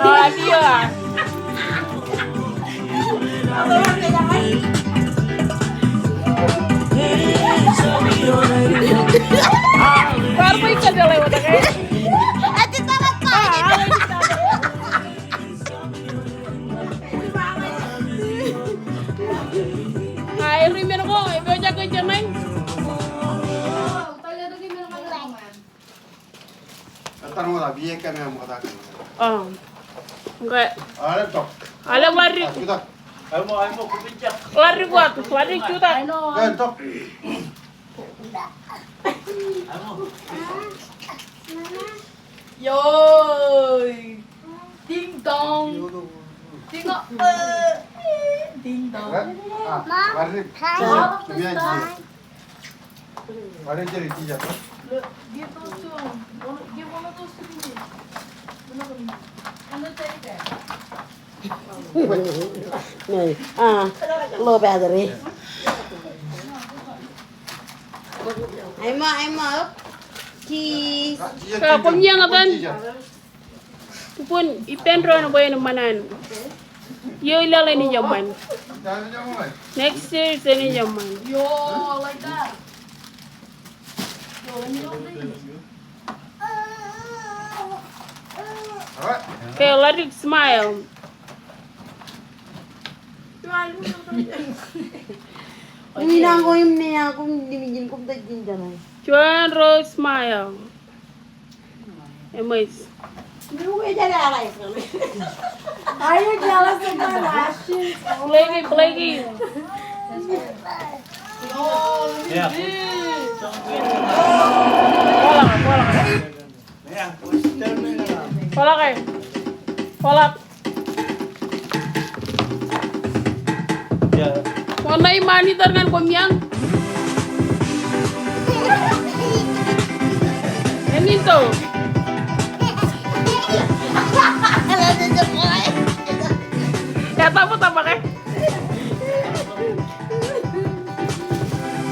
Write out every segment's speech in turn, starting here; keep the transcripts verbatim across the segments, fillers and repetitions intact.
Aa, eri men ko, epojak ke jeṇe. Etaṃ wōt, a, bie kōn ṃokta kōn. Oh. Okay. Alen tok. Alen ḷaddik. Tok. Ḷaddik wōt, ḷaddik jutak. Alen tok. Yoy. Ding dong. Ding dong. Ding dong. Ḷaddik. Ḷaddik. Give those to him. One, give one of those to me. One of the teddy bear. Aa, low battery. Aṃ, aṃ, up. Cheese. Ka koṃ iiañ etan. Bwe ippān doon bwe en ṃōṇōṇō. Eo ilaḷ enaaj eṃṃan. Next year enaaj eṃṃan. Yo, I like that. Yo, let me know, please. Okay, ḷaddik smile. Juon ro smile. Eṃōj. Are you jealous of my lashes? Blakey, Blakey. Kwōḷak, kwōḷak. Kwōḷak e. Kwōḷak. Ṃoṇe, monitor ñan koṃ iiañ. Eñin to. Etaṃ, etaṃ, okay.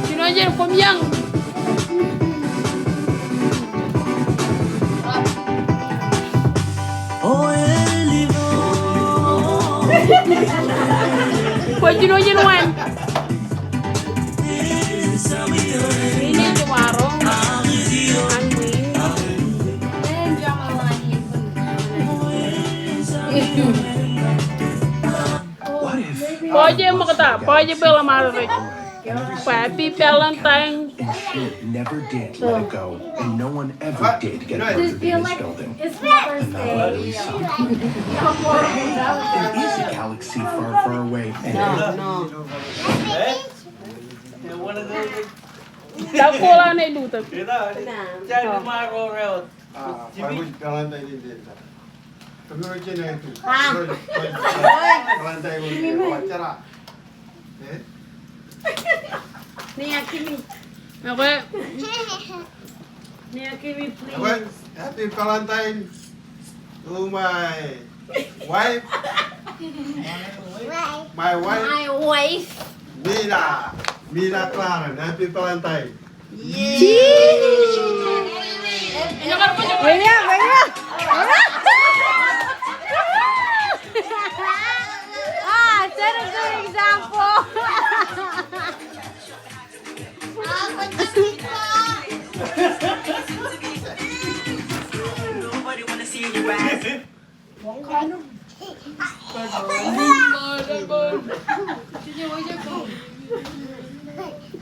Jino jān koṃ iiañ. Kwōj jino jān wān. Ini juṃaro. Anwin. Bwe ej ṃokta, bwe ej bwe ḷōṃaro rej. Bwe happy Valentine. And she never did let it go, and no one ever did get hurt in this building. It's Mother's Day. There is a galaxy far, far away, and no, no. Takkoḷ an ej lutōk. Nia, give me. Okay. Nia, give me, please. Okay. Happy Valentine to my wife. My wife. My wife. Mila. Mila Clarence. Happy Valentine. Yay! Ah, set a good example.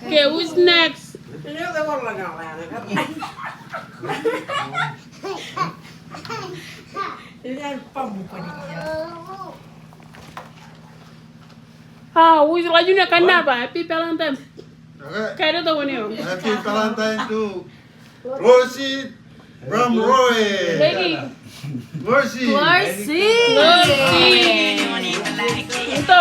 Okay, who's next? Ah, who's, ḷak juon kōn naba, happy Valentine. Okay. Kōn tok wōn eo. Happy Valentine to Rosie from Roy. Peggy. Rosie. Rosie. Rosie. Ito.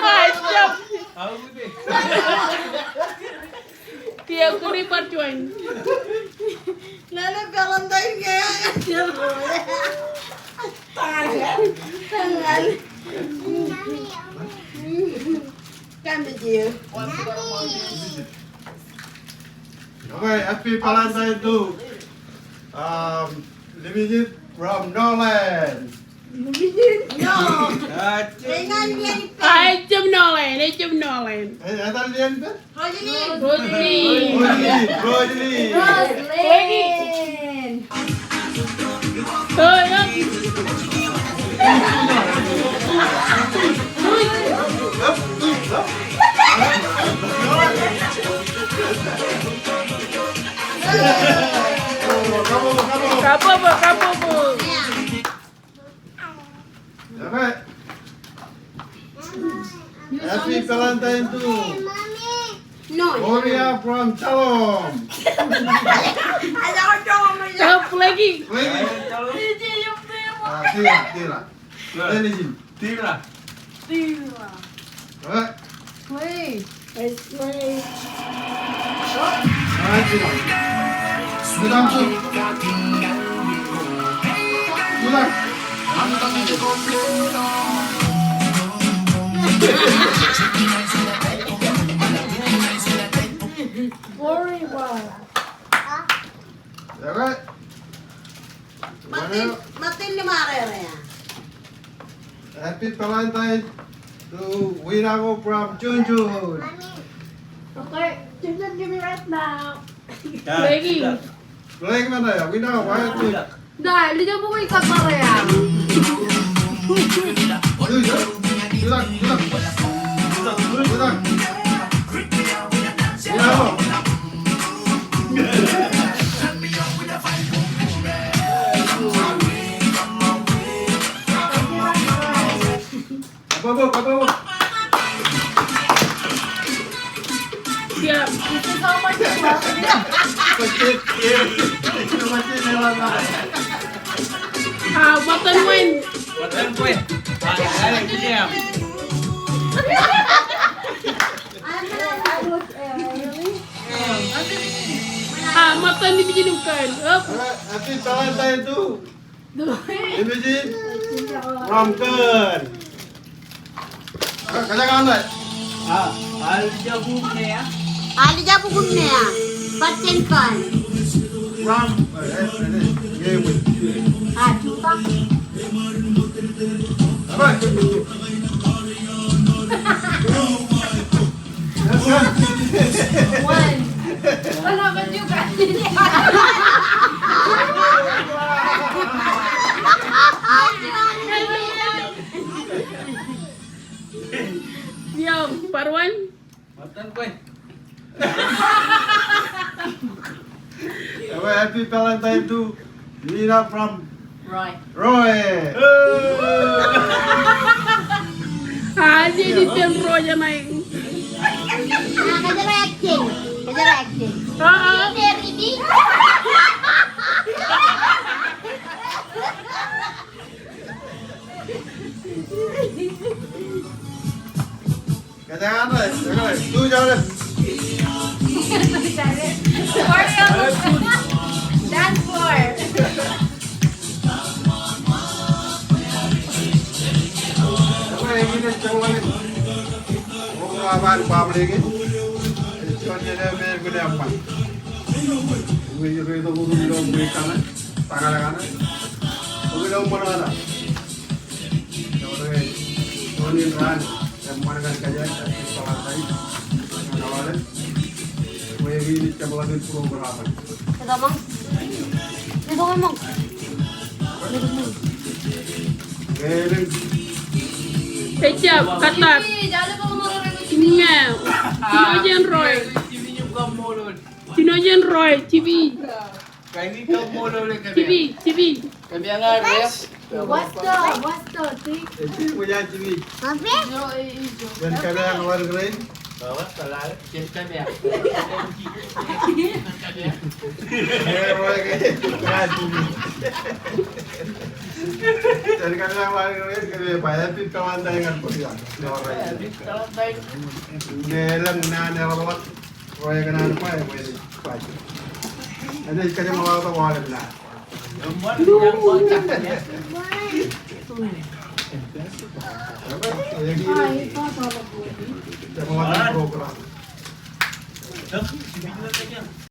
Ej Juon. Lale Valentine ke. Tōñal. Kōmij eō. Okay, happy Valentine to, um, Limijin from Nolan. Limijin? No. Ah, ejjab Nolan, ejjab Nolan. Eh, etal lien pen? Roseline. Roseline. Roseline, Roseline. Roseline. Oh, yeah. Kabbokbok, kabbokbok. Happy Valentine to Korea from Chalom. Blackie. Blackie. Ah, tira, tira. Blackie. Tira. Tira. All right. Play. Let's play. All right, sit down. Sit down, sit. Sit down. Very well. All right. Ṃōttan, ṃōttan ḷōṃaro eo. Happy Valentine to Winako from Junjun. Okay, Junjun, give me right now. Blackie. Blackie, ṃōttan eo, Winako, why you? Ṇa, lijabukwi kōttar eo. Ah, ṃōttan eo. Ṃōttan eo. Ah, ah, ah, ah. Ah, ṃōttan eo ej ijin im kōn. Op. Happy Valentine to Limijin from Kōn. Kōjeañ ṇe. Ah, alijabukwi ṇe. Alijabukwi ṇe. Bajjek in Kōn. From, eh, eh, eh, eh, eh. Ah, jutak. All right. One. What happened, you guys? Yow, bar one. Ṃōttan kwe. Happy Valentine to Nina from Roy. Roy. Ah, ej iten Roy ṇe. Ah, kōjeraaṃṃan. Kōjeraaṃṃan. Ah, ah. Dance floor. Ito ṃōk. Ejjab, kōttar. Ñe. Jino jān Roy. Jino jān Roy, jipi. Jipi, jipi. What's the, what's the thing? Ro ekōṇaan ba, eṃṃan ba. Enaaj kōjeṃḷọktok aolep ṇa. Jeṃḷọkin program.